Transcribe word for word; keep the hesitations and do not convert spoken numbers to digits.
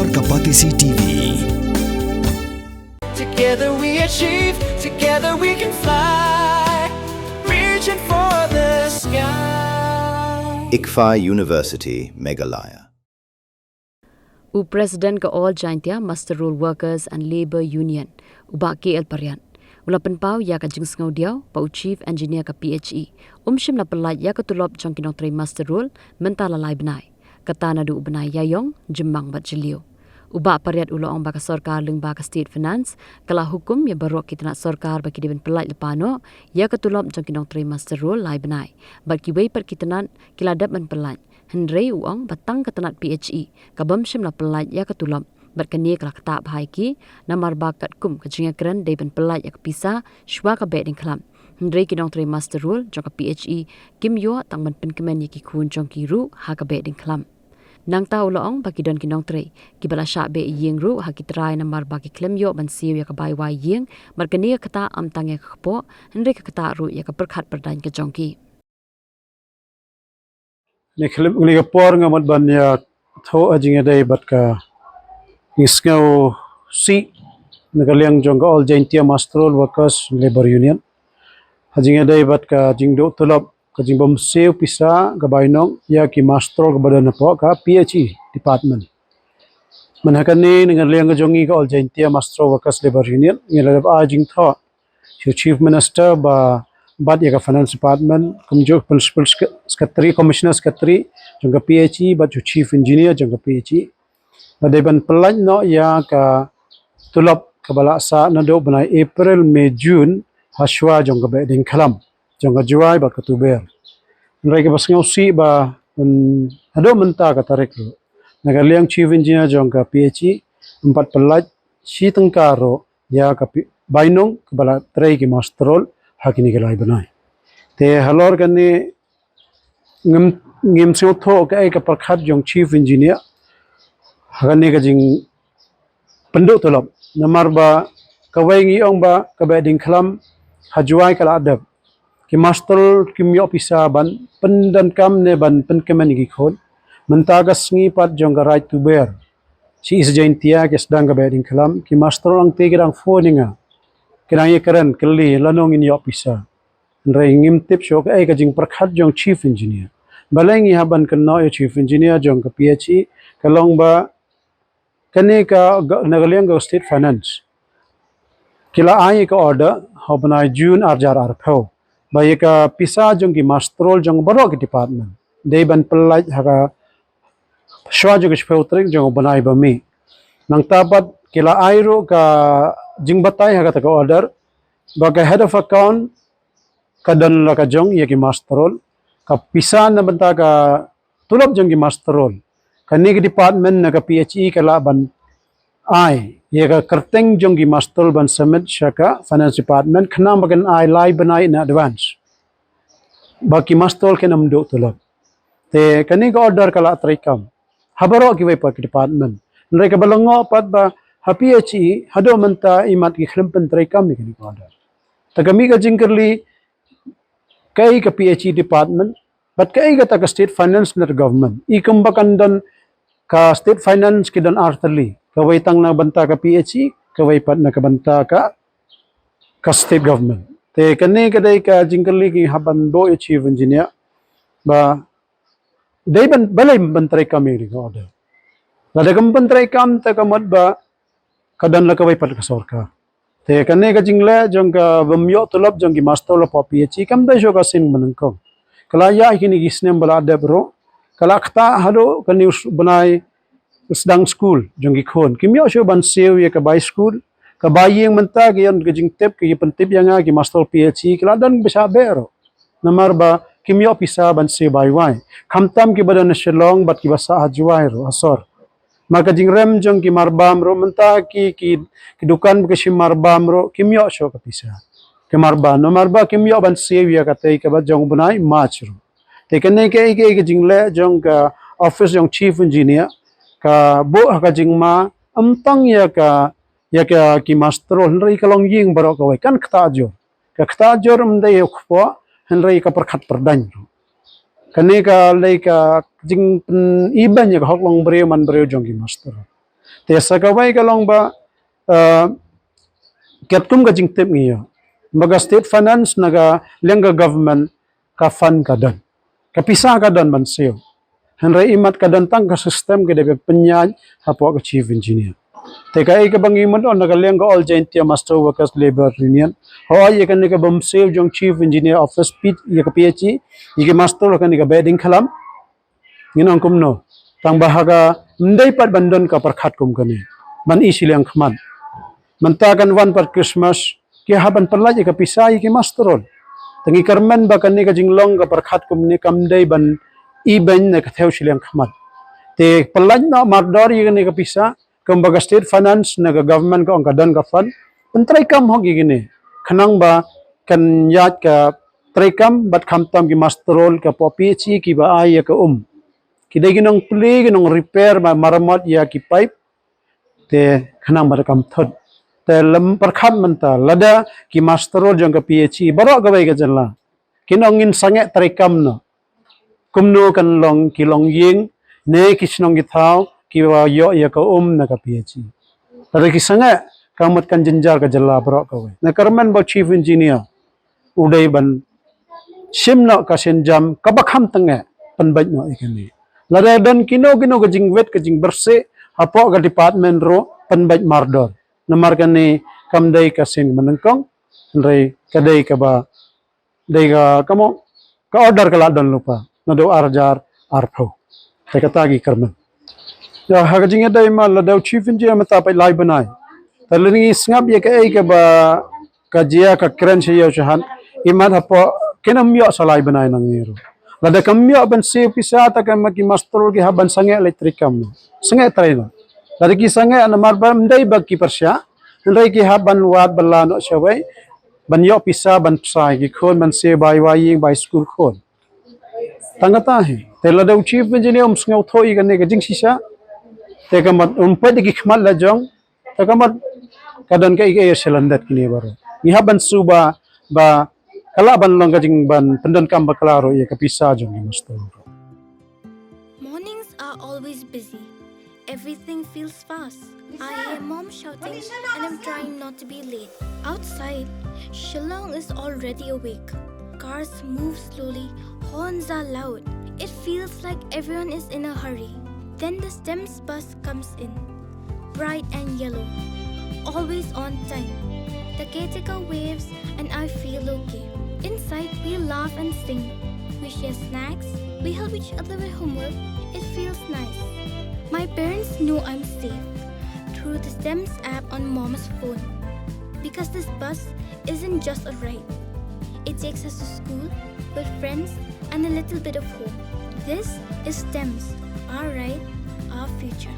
Ka Batesi T V. Together we achieve, together we can fly. Reaching for the sky. ICFAI University, Meghalaya. U President ka All Jaintia Muster Roll Workers and Labour Union, u Bah K L Pariat, u la pynpaw ïa ka jingsngewdiaw ba u Chief Engineer ka P H E um shym la pyllait ïa ka tulop jong ki nongtrei muster roll mynta la lai bnai, kata naduh u bnai Ïaïong, Jymmang bad Jylliew. U Bah Pariat u la ong ba ka sorkar lyngba ka State Finance ka la hukum ïa baroh ki tnat sorkar ba ki dei ban pyllait lypa noh ïa ka tulop jong ki nongtrei muster roll lai bnai bad kiwei pat ki tnat ki la dep ban pyllait. Hynrei u ong ba tang ka tnat P H E ka bym shym la pyllait ïa ka tulop bad kane ka la ktah bha ïa ki, namar ba katkum ka jingïakren dei ban pyllait ïa ka pisa shuwa ka Behdeiñkhlam. Hynrei ki nongtrei muster roll jong ka P H E kim ïoh tang ban pynkmen ïa ki khun jong ki ruh ha ka Behdeiñkhlam. Nangta u la ong ba ki don ki nongtrei kiba la shah beh ïing ruh ha ki trai namar ba ki khlem ïoh ban siew ïa ka bai wai ïing, bad kane ka ktah ym tang ïa ka kpoh hynrei ka ktah ruh ïa ka pyrkhat pyrdaiñ ka jong ki. Ni khlem ni ka por nga mut ban ïathuh ha jingïadei bad ka jingsngewsih na ka liang jong ka All Jaintia Muster Roll Workers Labour Union ha jingïadei bad ka jingduh tulop, ka jingbym siew pisa ka bainong ïa ki muster roll kaba don hapoh ka P H E department. Mynta kane na ka liang ka jong ngi ka All Jaintia Muster Roll Workers Labour Union ngi la dep ai jingthoh sha u Chief Minister ba bat ïa ka Finance Department, kumjuh Principal Sec-, Secretary, Commissioner Secretary jong ka P H E bad u Chief Engineer jong ka P H E ba dei ban pyllait noh ïa ka tulop kaba la sah naduh bnai April, May, June ha shuwa jong ka Behdeiñkhlam jong ka Jwai bad ka Tuber. Hynrei kaba sngewsih ba, mm, haduh mynta ka tarik ruh na ka liang Chief Engineer jong ka P H E ym pat pyllait shi tyngka ruh ïa ka pi-, bainong kaba la trei ki muster roll ha kine ki lai bnai. Te halor kane ngim, ngim sngewthuh kaei ka pyrkhat jong Chief Engineer ha kane ka jingpynduh tulop, namar ba kawei ngi ong ba ka Behdeiñkhlam ha Jwai ka la dep. Ki muster roll kim ïoh pisa ban pyndonkam ne ban pynkmen ïa ki khun. Mynta ka sngi pat jong ka Raid Tuber shi East Jaintia ki sdang ka Behdeiñkhlam, ki muster roll angtei ki dang phone ïa nga, ki dang ïakren kylli lano ngin ïoh pisa. Hynrei ngim tip shuh kaei ka jingpyrkhat jong Chief Engineer. Balei ngi hap ban kynnoh ïa u Chief Engineer jong ka P H E? Ka long ba kane ka, ka, na ka liang ka State Finance ki la ai ka order ha u bnai June ar hajar arphew ba ïa ka pisa jong ki muster roll jong baroh ki department dei ban pyllait ha ka shuwa jong ka shiphew tarik jong u bnai ba mih. Nangta pat ki la ai ruh ka jingbatai ha kata ka order ba ka head of account ka don la ka jong ïa ki muster roll, ka pisa na bynta ka tulop jong ki muster roll kane ka department na ka P H E ka lah ban ai ïa ka kyrteng jong ki muster roll ban submit sha ka Finance Department khnang ba kan ai lai bnai in advance ba ki muster roll kin ym duh tulop. Te kane ka order ka lah treikam ha baroh kiwei pat ki department. Hynrei kaba lyngngoh pat ba ha P H E haduh mynta imat ki khlem pyntreikam ïa kane ka order. Te ka mih ka jingkylli, kaei ka P H E department bad kaei kata ka State Finance na ka government? I kumba kan don ka State Finance ki don ar tylli, kawei tang na bynta ka P H E, kawei pat na ka bynta ka, ka state government. Te kane ka dei ka jingkylli ki hap ban buh ïa u Chief Engineer ba dei ban, balei ban pyntreikam ïa kane ka order? Lada kam pyntreikam te ka mut ba ka don la kawei pat ka sorkar. Te kane ka jingleh jong ka bym ïoh tulop jong ki muster roll hapoh P H E kam dei shuh ka sien ba nyngkong. Ka la ïaid kine ki snem ba la dep ruh, ka la ktah haduh kane u bnai sdang skul jong ki khun. Kim ïoh shuh ban siew ïa ka bai skul, ka bai ïing mynta ki ïoh ka jingtip, ki pyntip ïa nga ki muster roll P H E ki la don ba shah beh ruh. Namar ba kim ïoh pisa ban siew bai wai. Khamtam kiba don ha Shillong bad kiba sah ha Jowai ruh ha sor. Namar ka jingrem jong ki marbam ruh mynta ki, ki, ki dukan ba ki shim marbam ruh kim ïoh shuh ka pisa. Ki marbam, namar ba kim ïoh ban siew ïa katei kaba jong u bnai March ruh. Te kane kaei kaei ka jingleh jong ka office jong Chief Engineer ka buh ha ka jingma ym tang ïa ka, ïa ka ki muster roll hynrei ka longïing baroh kawei kan ktah jur. Ka ktah jur ym dei u kpoh hynrei ka pyrkhat pyrdaiñ ruh. Kane ka dei ka jingpyni beiñ ïa ka hok long briew man briew jong ki muster roll. Te sa kawei ka long ba, eh, katkum ka jingtip ngi ïoh ba ka state finance na ka liang ka government ka fund ka don, ka pisa ka don ban siew. Hynrei imat ka don tang ka system ka dei ban pynïaid hapoh ka chief engineer. Te kaei kaba ngi mut na ka liang ka All Jaintia Master Workers Labour Union, hooid ïa kane ka bym siew jong chief engineer office, pit ïa ka P H E, ïa ki master ha kane ka Behdiengkhlam. Ngin ong kumno? Tang ba ha ka, ym dei pat ban don ka pyrkhat kum kane ban i shiliang khmat. Mynta kan wan pat Christmas, ki hap ban pynlait ïa ka pisa ïa ki master roll. Te ngi kyrmen ba kane ka jinglong ka pyrkhat kumne kam dei ban i beiñ na ka thew shiliang khmat. Te pynlait noh mardor ïa kane ka pisa, kumba ka state finance na ka government ka ong ka don ka fund, pyntreikam hok ïa kine khnang ba kan ïaid ka treikam bad khamtam ki master roll ka popi chi kiba ai ïa ka um. Ki dei ki nongplie, ki nongrepair, ba maramot ïa ki pipe. Te khnang ba kam thut. Te lem pyrkhat mynta lada ki master roll jong ka P H E baroh kawei ka jylla kin ong ngin sangeh treikam noh. Kumno kan long ki longïing ne ki shnong ki thaw kiba ïoh ïa ka um na ka P H E? Lada ki sangeh, ka mut kan jynjar ka jylla baroh kawei. Nga kyrmen ba u chief engineer u dei ban shim noh ka sienjam kaba kham tyngeh, pynbeit noh ïa kane. Lada don kino kino ka jingwit ka jingbyrsih hapoh ka department ruh, pynbeit mardor. Namar kane kam dei ka sien kaba nyngkong, hynrei ka dei kaba dei ka, kamo, ka order ka la don lypa naduh ar hajar arphew. Te kata ngi kyrmen. Ïa, ha ka jingïadei ma lada u chief engineer mynta peit lai bnai. Te lada ngi sngap ïa kaei kaba ka jia ka kren sha ïew sha hat, imat hapoh kin ym ïoh sa lai bnai nangne ruh. Lada kam ïoh ban siew pisa, te ka ma ki master roll ki hap ban sangeh leit treikam noh. Sangeh trei noh. Lada ki sangeh namar ba ym dei ba ki pyrshah, hynrei ki hap ban wad bylla noh shawei ban ïoh pisa ban pynshai ki khun, ban siew bai wai ïing, bai skul khun. Tang kata hi. Te lada u chief engineer um sngewthuh ïa kane ka jingshisha, te ka mut um peit ïa ki khmat la jong, te ka mut ka don kaei kaei sha lyndet kine baroh. Ngi hap ban shu ba, ba ka lah ban long ka jing ban pyndonkam bakla ruh ïa ka pisa jong ki master. Mornings are always busy. Everything feels fast. I hear mom shouting and I'm trying not to be late. Outside, Shillong is already awake. Cars move slowly, horns are loud. It feels like everyone is in a hurry. Then the STEMS bus comes in, bright and yellow, always on time. The caretaker waves and I feel okay. Inside, we laugh and sing. We share snacks. We help each other with homework. It feels nice. My parents know I'm safe through the STEMS app on mom's phone. Because this bus isn't just a ride, it takes us to school, with friends, and a little bit of hope. This is STEMS, our ride, our future.